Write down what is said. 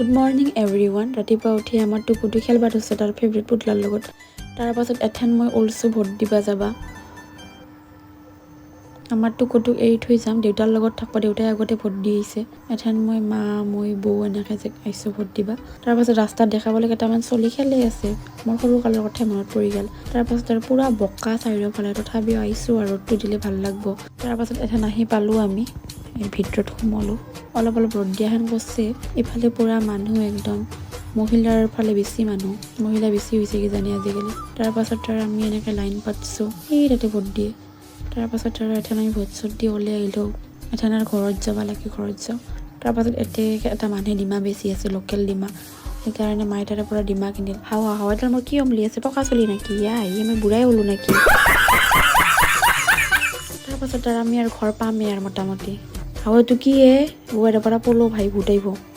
Good morning everyone. ৰাতিপুৱা উঠি আমাৰ টুকুটো খেলবা ধৰিছে তাৰ ফেভৰেট পুতলাৰ লগত। তাৰপাছত এথেন মই ওলছোঁ ভোট দিবা যাবা। আমাৰ টুকুটোক এৰি থৈ যাম, দেউতাৰ লগত থাকব। দেউতাই আগতে ভোট দি আহিছে। এথেন মই, মা, মই, বৌ এনেকৈ যে আহিছোঁ ভোট দিবা। তাৰপাছত ৰাস্তাত দেখা পালে কেইটামান চলি খেলি আছে। মোৰ সৰু কালৰ কথাই মনত পৰি গ'ল। তাৰপাছত আৰু পূৰা বোকা চাৰিওফালে, তথাপিও আহিছোঁ আৰু ৰ'দটো দিলে ভাল লাগব। তাৰপাছত এথেন আহি পালোঁ আমি। এই ভিতৰত সোমালোঁ। অলপ অলপ ৰ'দ দিয়া হেন কৰছে। ইফালে পূৰা মানুহ একদম, মহিলাৰ ফালে বেছি মানুহ, মহিলা বেছি হৈছে কিজানি আজিকালি। তাৰপাছত আৰু আমি এনেকৈ লাইন পাতছোঁ, এই তাতে ভোট দিয়ে। তাৰপাছত আৰু এথেন আমি ভোট চোট দি ওলাই আহিলোঁ। এথেন আৰু ঘৰত যাব লাগে, ঘৰত যাওঁ। তাৰপাছত ইয়াতে এটা মানুহে ডিমা বেচি আছে, লোকেল ডিমা। সেইকাৰণে মায়ে তাৰে পৰা ডিমা কিনিল। হাৱা হাৱা, এডাল মোৰ কি অমলি আছে, পকা চুলি নেকি? ইয়া আহি মই বুঢ়াই হ'লো নেকি? তাৰপাছত আৰু আমি আৰু ঘৰ পামেই আৰু মোটামুটি। হাৱাটো কি হে, বৌ, পৰা পলো ভাই ভূত আহিব।